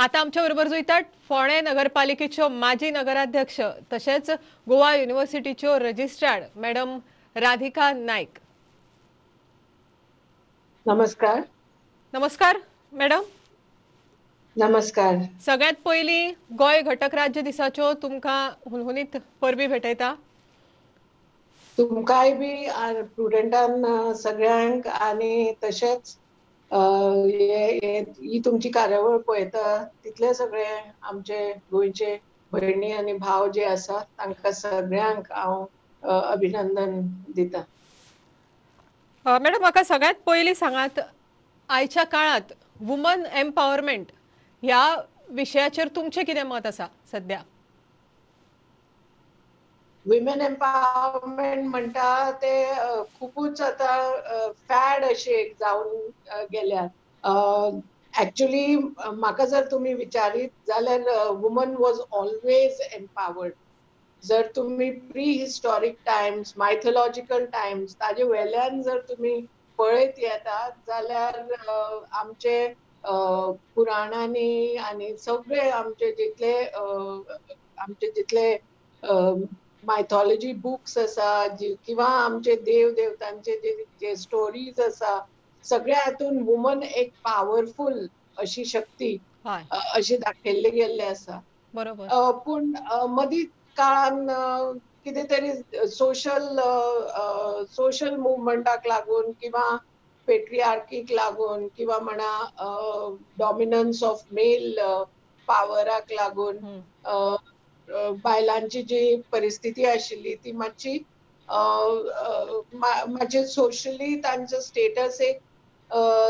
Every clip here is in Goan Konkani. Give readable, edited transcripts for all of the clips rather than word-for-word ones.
आता आमच्या बरोबर जुळतात फोंडें नगरपालिकेच्यो माजी नगराध्यक्ष तशेंच गोवा युनिव्हर्सिटीच्यो रजिस्ट्रार मॅडम राधिका नाईक। नमस्कार। नमस्कार मॅडम। नमस्कार। सगळ्यात पयली गोंय घटक राज्य दिसाच्यो तुमकां हुनहुनीत परबी भेटयता। तुमकांय बी प्रुडंटान सगळ्यांक आनी तशेंच ही तुमची कार्यावळ पळयता तितले सगळे आमचे गोंयचे भयणी आनी भाव जे आसा तांकां सगळ्यांक हांव अभिनंदन दिता। मॅडम, म्हाका सगळ्यात पयली सांगात, आयच्या काळात वुमन एम्पावरमेंट ह्या विशयाचेर तुमचें कितें मत आसा सध्या? विमेन एम्पावरमेंट म्हणटा ते खुबूच आतां फॅड अशें एक जावन गेल्यात। एक्चुअली म्हाका जर तुमी विचारीत जाल्यार वुमन वॉज ऑलवेज एम्पावर्ड। जर तुमी pre historic times, mythological times ताजे वेल्यान जर तुमी पळयत येतात जाल्यार आमचे पुराणांनी आनी सगळे आमचे जितले मायथॉलॉजी बुक्स आसा किंवा आमचे देव देवतांचे जे स्टोरीज आसा सगळ्या हातून वुमन एक पावरफूल अशी शक्ती अशी दाखयल्ली गेल्ली आसा। बरोबर। पूण मदीं काळान कितें तरी सोशल सोशल मुवमेंटाक लागून किंवा पेट्रियार्कीक लागून किंवा म्हणा डॉमिनन्स ऑफ मेल पावराक लागून बायलांची जी परिस्थिती आशिल्ली ती मातशी मातशे सोशली तांचो स्टेटस एक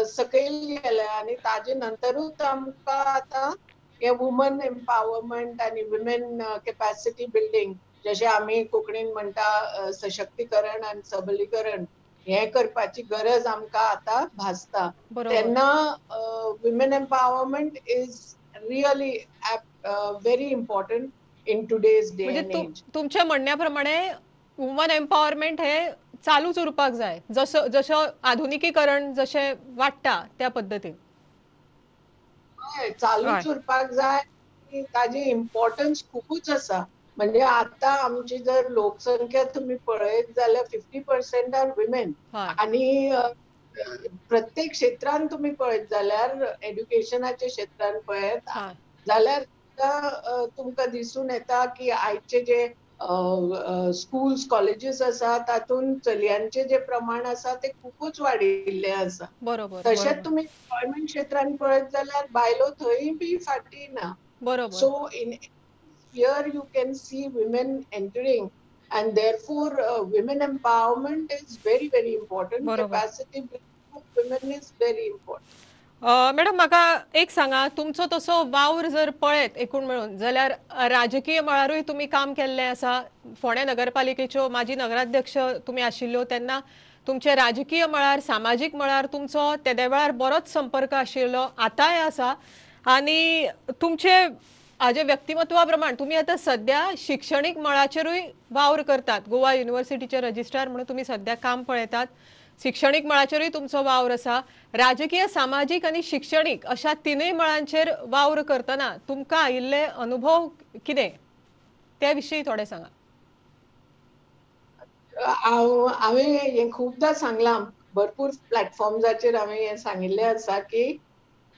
सकयल गेलें आनी ताजे नंतरूच आमकां आतां हे वुमन एम्पावरमेंट आनी वुमेन कॅपॅसिटी बिल्डींग जशें आमी कोंकणीन म्हणटा सशक्तीकरण आनी सबलीकरण हें करपाची गरज आमकां आतां भासता। तेन्ना women empowerment is really very important in today's day and age. तुमच्या म्हणण्या प्रमाणे वुमन एम्पावरमेंट हे चालूच उरपाक जाय, जसो जसो आधुनिकीकरण जशें वाडटा त्या पद्दतीन चालूच उरपाक जाय। ताजी इम्पॉर्टन्स खुबूच आसा। म्हणजे आतां आमची जर लोकसंख्या तुमी पळयत जाल्यार 50% आर विमेन आनी प्रत्येक क्षेत्रान तुमी पळयत जाल्यार एड्युकेशनाच्या क्षेत्रान पळयत जाल्यार तुमकां दिसून येता की आयचे जे स्कूल्स कॉलेजीस आसा तातूंत चलयांचें जे प्रमाण आसा ते खुबूच वाडिल्लें आसा। बरोबर। तशेंच तुमी एम्प्लॉयमेंट क्षेत्रान पळयत जाल्यार बायलो थंय बी फाटीं ना। बरोबर। So in here you can see women entering and therefore women empowerment is very very important. Capacity building of women is very important. Madam, म्हाका एक सांगा, तुमचो तसो वावर जर पळयत एकूण मेळून जाल्यार राजकीय मळारूय तुमी काम केल्लें आसा। फोंडें नगरपालिकेच्यो माजी नगराध्यक्ष तुमी आशिल्ल्यो तेन्ना तुमचे राजकीय मळार, सामाजीक मळार तुमचो तेदे वेळार बरोच संपर्क आशिल्लो, आतांय आसा। आनी तुमचे हाजे व्यक्तिमत्वा प्रमाण तुमी आतां सद्या शिक्षणीक मळाचेरूय वावर करतात। गोवा युनिव्हर्सिटीचे रजिस्ट्रार म्हणून तुमी सद्या काम पळयतात, शिक्षणीक मळाचेरूय तुमचो वावर आसा। राजकीय, सामाजीक आनी शिक्षणीक अशा तिनूय मळांचेर वावर करतना तुमकां आयिल्ले अनुभव कितें त्या विशीं थोडें सांगा। हांवें हें खुबदां सांगलां, भरपूर प्लॅटफॉर्म्साचेर हांवें हें सांगिल्लें आसा की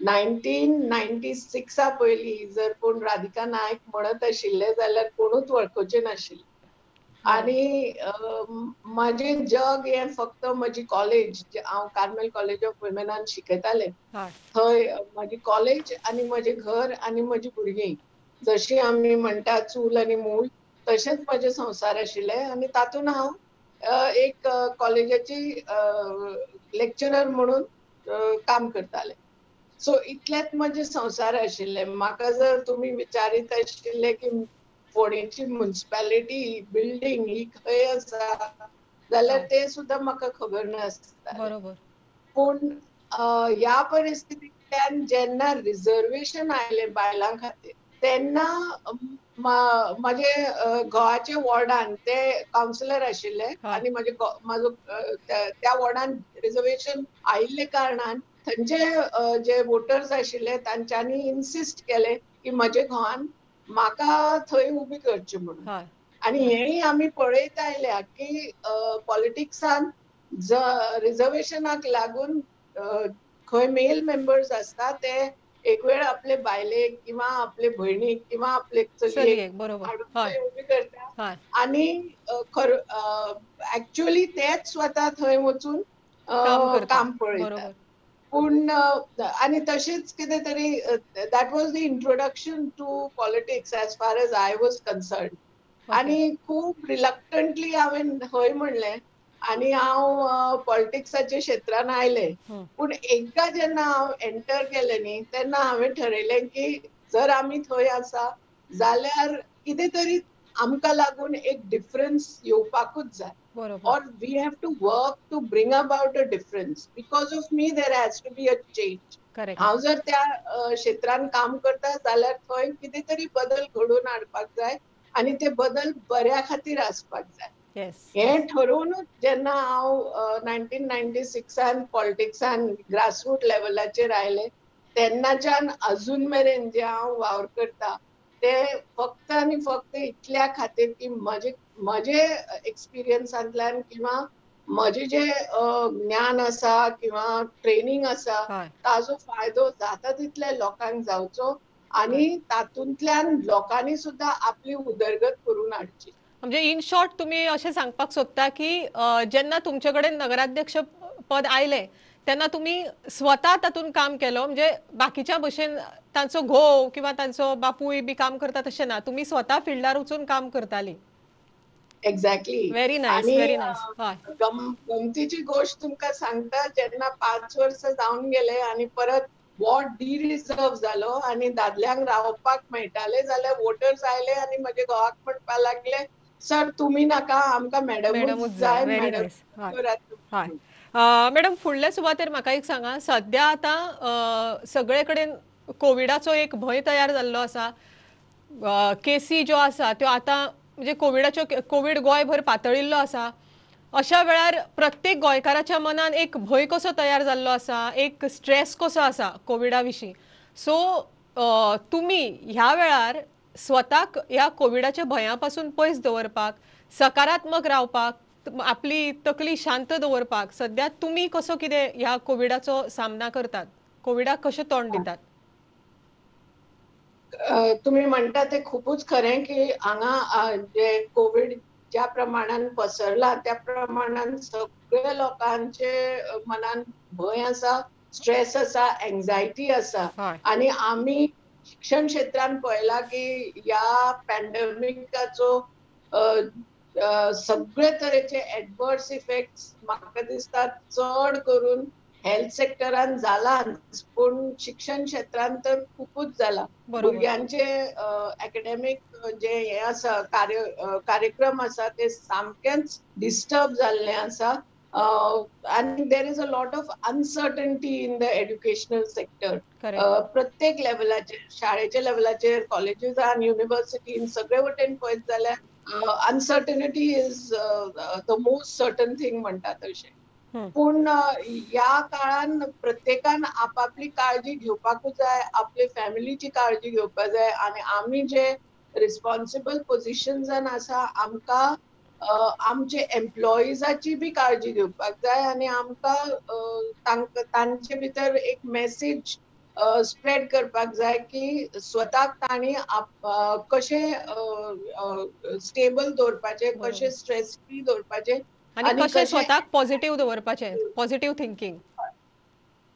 1996 पयलीं जर कोण राधिका नायक म्हणत आशिल्ले जाल्यार कोणूच वळखुचे नाशिल्ले। आनी म्हाजें जग हें फक्त म्हजी कॉलेज, हांव कार्मेल कॉलेज ऑफ वुमेनान शिकयतालें थंय म्हजी कॉलेज आनी म्हजें घर आनी म्हजी भुरगीं, जशी आमी म्हणटा चूल आनी मूल, तशेंच म्हजें संवसार आशिल्लें। आनी तातूंत हांव एक कॉलेजाची लेक्चरर म्हणून काम करतालें। सो इतलेंच म्हजें संवसार आशिल्लें। म्हाका जर तुमी विचारीत आशिल्ले की फोंडेची म्युनिसिपालिटी बिल्डींग ही खंय आसा जाल्यार ते सुद्दां म्हाका खबर नासता। बरोबर। पूण ह्या परिस्थितींतल्यान जेन्ना रिजर्वेशन आयलें बायलां खातीर तेन्ना म्हाजे घोवाचे वॉर्डान ते कावन्सिलर आशिल्ले आनी म्हाजो त्या वॉर्डान रिजर्वेशन आयिल्ले कारणान थंयचे जे वोटर्स आशिल्ले तांच्यांनी इन्सिस्ट केलें की म्हजे घोवान म्हाका थंय उबी करची म्हणून. आनी हेंय आमी पळयत आयल्या की पॉलिटिक्सान रिजर्वेशनाक लागून खंय मेल मेंबर्स आसता ते एक वेळ आपले बायलेक किंवा आपले भयणीक किंवा आपले चलयेक हाडून उबी करता आनी ऍक्च्युअली तेच स्वता थंय वचून काम पळयतात. पूण आनी तशेंच कितें तरी that was the introduction to politics as far as I was concerned. आनी खूब रिलक्टंटली हांवें हय म्हणलें आनी हांव पॉलिटिक्साच्या क्षेत्रान आयलें. पूण एकदां जेन्ना हांव एंटर केलें न्ही तेन्ना हांवें ठरयलें की जर आमी थंय आसा जाल्यार कितें तरी आमकां लागून एक डिफरन्स येवपाकूच जाय. Or we have to work to bring about a difference. Because of me there has to be a change. हांव जर त्या क्षेत्रान काम करता जाल्यार थंय कितें तरी बदल घडोवन हाडपाक जाय आनी ते बदल बऱ्या खातीर आसपाक जाय. हें ठरोवनूच जेन्ना हांव 1996 पॉलिटिक्सान ग्रासरूट लेवलाचेर आयलें तेन्नाच्यान अजून मेरेन जे हांव वावर करता ते फक्त आनी फक्त इतल्या खातीर की म्हजे म्हजे एक्सपिरियन्सांतल्यान किंवा म्हजे जे ज्ञान आसा किंवा ट्रेनिंग आसा ताजो फायदो जाता तितल्या लोकांक जावचो आनी तातूंतल्यान लोकांनी सुद्दां आपली उदरगत करून हाडची. म्हणजे इन शॉर्ट तुम्ही अशें सांगपाक सोदता की जेन्ना तुमचे कडेन नगराध्यक्ष पद आयलें तेन्ना तुम्ही स्वता तातूंत काम केलो, म्हणजे बाकीच्या भशेन तांचो घोव किंवा तांचो बापूय बी काम करता तशें ना, तुम्ही स्वता फिल्डार वचून काम करताली. Exactly. Very nice, very nice. गमतीची गोष्ट तुमकां सांगता, जेन्ना 5 वर्सां जावन गेले आनी परत वॉर्ड डिरिजर्व जालो आनी दादल्यांक रावपाक मेळटाले जाल्यार वोटर्स आयले आनी म्हजे घोवाक म्हणपाक लागले सर तुमी नाका आमकां मॅडमूच जाय. मॅडम मॅडम फुडल्या सुवातेर म्हाका एक सांगा, सद्या आतां सगळे कडेन कोविडाचो एक भंय तयार जाल्लो आसा, केसी ज्यो आसा त्यो आतां म्हणजे कोविडाच्यो कोविड गोंयभर पातळिल्लो आसा, अशा वेळार प्रत्येक गोंयकाराच्या मनान एक भंय कसो तयार जाल्लो आसा, एक स्ट्रेस कसो आसा कोविडा विशीं. सो तुमी ह्या वेळार स्वताक ह्या कोविडाच्या भंया पासून पयस दवरपाक, सकारात्मक रावपाक, आपली तकली शांत दवरपाक सद्या तुमी कसो कितें ह्या कोविडाचो सामना करतात, कोविडाक कशें तोंड दितात? तुमी म्हणटा ते खुबूच खरें की हांगा जे कोविड ज्या प्रमाणान पसरला त्या प्रमाणान सगळे लोकांचे मनान भंय आसा, स्ट्रेस आसा, एन्झायटी आसा. आनी आमी शिक्षण क्षेत्रान पळयला की ह्या पॅन्डेमिकाचो सगळे तरेचे एडवर्स इफेक्ट्स म्हाका दिसता चड करून हेल्थ सेक्टरान जालाच, पूण शिक्षण क्षेत्रान तर खुबूच जाला. भुरग्यांचे एकेडेमीक जे हे आसा कार्यक्रम आसा ते सामकेंच डिस्टर्ब जाल्ले आसा आनी there is a lot of uncertainty in the educational sector. प्रत्येक लेवलाचेर, शाळेच्या लेवलाचेर, कॉलेजीसान, युनिव्हर्सिटीन सगळे वटेन पळयत जाल्यार uncertainty is the most certain thing म्हणटा तशें. पूण ह्या काळान प्रत्येकान आपापली काळजी घेवपाकूच जाय, आपले फॅमिलीची काळजी घेवपाक जाय आनी आमी जे रिस्पॉन्सिबल पोजिशन्सान आसा आमकां आमचे एम्प्लॉइजाची बी काळजी घेवपाक जाय आनी आमकां तांचे भितर एक मॅसेज स्प्रेड करपाक जाय की स्वताक तांणी कशें स्टेबल दवरपाचें, कशें स्ट्रेस फ्री दवरपाचें आनी कशें स्वताक पॉझिटिव्ह दवरपाचें, पॉझिटिव्ह थिंकींग.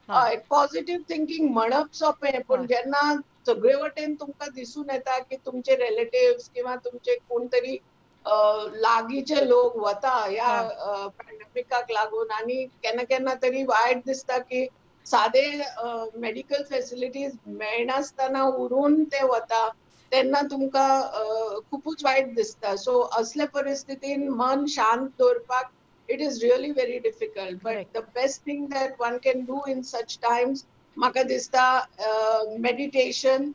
हय, पॉझिटिव्ह थिंकींग म्हणप सोंपें, पूण जेन्ना सगळे वटेन तुमकां दिसून येता की तुमचे रिलेटिव्स किंवा तुमचे कोण तरी लागींचे लोक वता ह्या पॅन्डेमिकाक लागून आनी केन्ना केन्ना तरी वायट दिसता की सादे मेडिकल फेसिलिटीज मेळनासतना उरून ते वता तेन्ना तुमकां खुबूच वायट दिसता. सो असले परिस्थितीन मन शांत दवरपाक it is really very difficult. But the best thing that one can do in such times म्हाका दिसता meditation.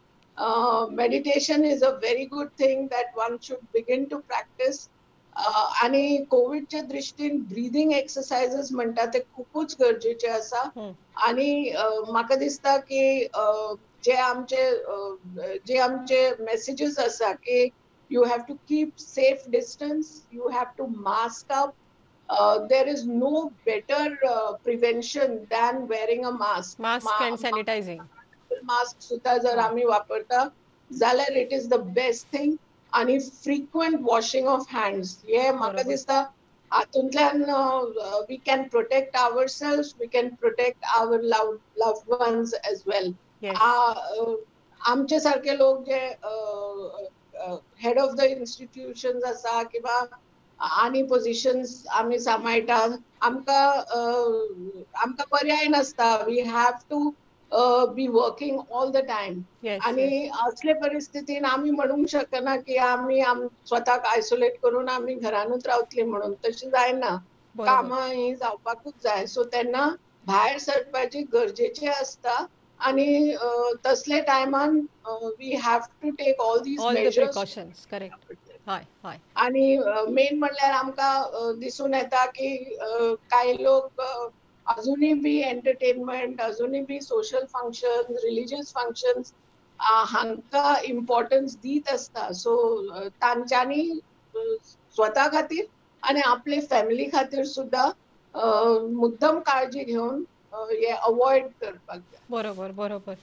Meditation is a very good thing that one should begin to practice. आनी कोविडच्या दृश्टीन ब्रिदींग एक्सरसायजीस म्हणटा ते खुबूच गरजेचे आसा. आनी म्हाका दिसता की जे आमचे मेसेजीस आसा की you have to keep safe distance, you have to mask up. There is no better prevention than wearing a mask. Mask and sanitizing. Mask सुद्धा जर आमी वापरता जाल्यार it is the best thing. आनी फ्रिक्वंट वॉशिंग ऑफ हँड्स हे म्हाका दिसता हातूंतल्यान we can protect our self, we can protect our loved ones as well. आमचे सारखे लोक जे हेड ऑफ the institutions आसा किंवा आनी पोजिशन्स आमी सांबाळटा, आमकां आमकां पर्याय नासता. We have to be working all the time. आनी असले परिस्थितीन आमी म्हणूंक शकना की आमी स्वताक आयसोलेट करून आमी घरानूच रावतली म्हणून, तशें जायना. कामां ही जावपाकूच जाय. सो तेन्ना भायर सरपाची गरजेचें आसता आनी तसले टायमान we have to take all these measures. Correct. हय हय. आनी मेन म्हणल्यार आमकां दिसून येता की कांय लोक अजूनय बी एंटरटेनमेंट, अजूनय बी सोशल फंक्शन्स, रिलिजियस फंक्शन्स हांकां इम्पॉर्टन्स दीत आसता. सो तांच्यांनी स्वता खातीर आनी आपले फॅमिली खातीर सुद्दां मुद्दम काळजी घेवन हे अवॉयड करपाक जाय. बरोबर बरोबर.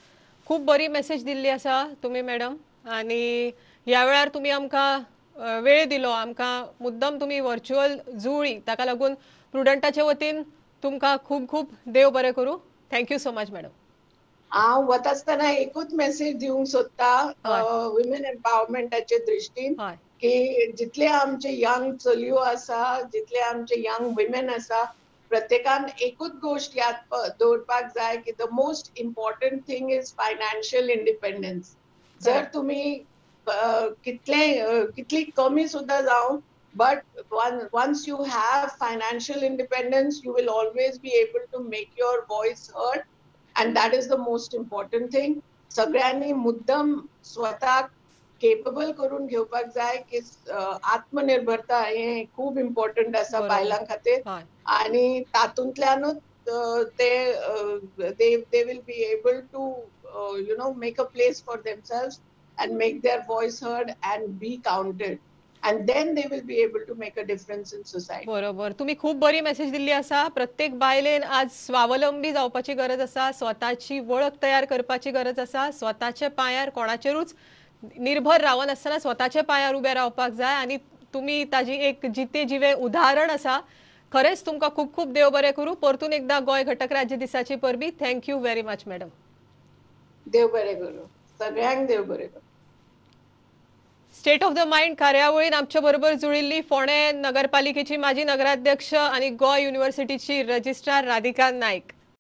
खूब बरी मेसेज दिल्ली आसा तुमी मॅडम, आनी ह्या वेळार तुमी आमकां वेळ दिलो, आमकां मुद्दम तुमी वर्च्युअल जुळ्ळी, ताका लागून प्रुडंटाचे वतीन तुमकां खूब खूब देव बरें करूं. Thank you so much madam. हांव वता आसतना एकूच मेसेज दिवंक सोदता वुमेन एम्पावरमेंटाचे दृश्टीन की जितले आमचे यंग चलयो आसा, जितले आमचे यंग वुमेन आसा, प्रत्येकान एकूच गोश्ट याद दवरपाक जाय की the most important thing is financial independence. जर तुमी कितले कितली कमी सुद्दां जावं, but once you have financial independence, you will always be able to make your voice heard, and that is the most important thing. सगळ्यांनी मुद्दम स्वताक केपेबल करून घेवपाक जाय की आत्मनिर्भरता हे खूब इम्पॉर्टंट आसा बायलां खातीर, आनी तातूंतल्यानूच ते they will be able to you know make a place for themselves and make their voice heard and be counted, and then they will be able to make a difference in society. बरोबर. तुम्ही खूब बरी मेसेज दिल्ली आसा. प्रत्येक बायलेन आज स्वावलंबी जावपाची गरज आसा, स्वताची वळख तयार करपाची गरज आसा, स्वताच्या पांयार कोणाचेरूच निर्भर रावनासतना स्वताच्या पांयार उबे रावपाक जाय, आनी तुमी ताजी एक जिते जिवे उदाहरण आसा. खरेंच तुमकां खूब खूब देव बरें करूं. परतून एकदा गोंय घटक राज्य दिसाची परबी. Thank you very much madam. देव बरें करूं सगळ्यांक, देव बरें करूं. स्टेट ऑफ the mind कार्यावळीन आमच्या बरोबर जुळिल्ली फोंडें नगरपालिकेची माजी नगराध्यक्ष आणि गोंय युनिव्हर्सिटीची रजिस्ट्रार राधिका नाईक.